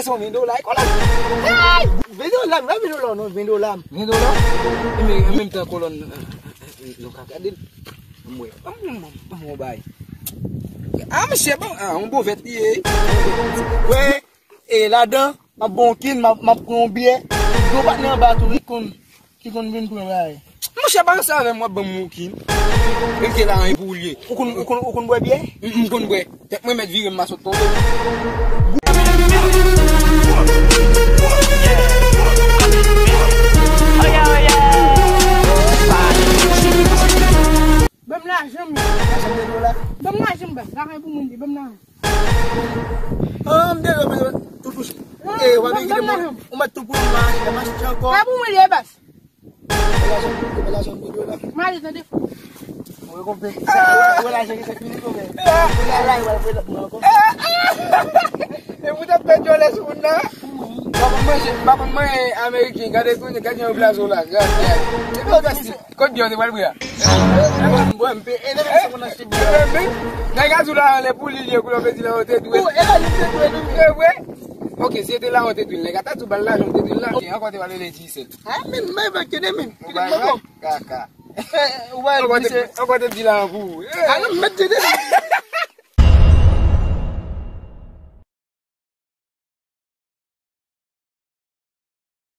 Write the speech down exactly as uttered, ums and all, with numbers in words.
Res yon ven dola, e kolòn. Ven dola, m pa ven dola, non, ven dola. Ven dola? E men, an menm tan, kolòn, nou ka gade l. Mwen, ban m, ban m, ban m yon bay. Ah, misye, bon, ah, yon bon vèt li ye. Wè, e ladan, m ap bon kin, m ap, m ap pran yon byè. Yon patnè anba tou, wi, konn. Ki konn vin pran bagay. Monchè, pa ranse avè m, w ap ban m wokin. Menm ke la, anyen pou ou l ye. Ou konn, ou konn, ou konn bwè byè? M, m konn bwè. Tèt mwen mèt vire, m pa sot tonbe. Ban m lajan m. Lajan m de dola. Ban m lajan m, baz. Lajan pou moun di, ban m lajan. Ah, m dezole, m dezole. Tout touche. Eh, w ap kite mwen. Ou mèt tou pou mwen mache, mache ankò. Pa pou mwen, li e bas. Mwen lajan, mwen lajan, mwen lajan. Mwen ale tande. Mwen konpe. Mwen lajan ki se fini konpe. Mwen la, la, mwen la, mwen la, mwen la. E pou te pèdi yon lè sou moun nan. M pa konn manje, m pa konn manje ameriken. Gade kounye, gade yon blazo la. Gade, gade. Kot byen ou te pral bwè a? Mwen, mwen, mwen, mwen, mwen, mwen, mwen, mwen, mwen. Nèg a di w la anlè pou li, li ye koulè w te di la, w te dwe. E vre? Ok, si se te la, w te dwe. Nèg a ta di w ba l lajan, w te dwe l la. Ok, ankò te pral rele Gisèl. Ah, men, men, men, kede men. Kede men. Kaka. Ou va Ankò te, ankò te di la pou ou. Ah, non, mèt kede men.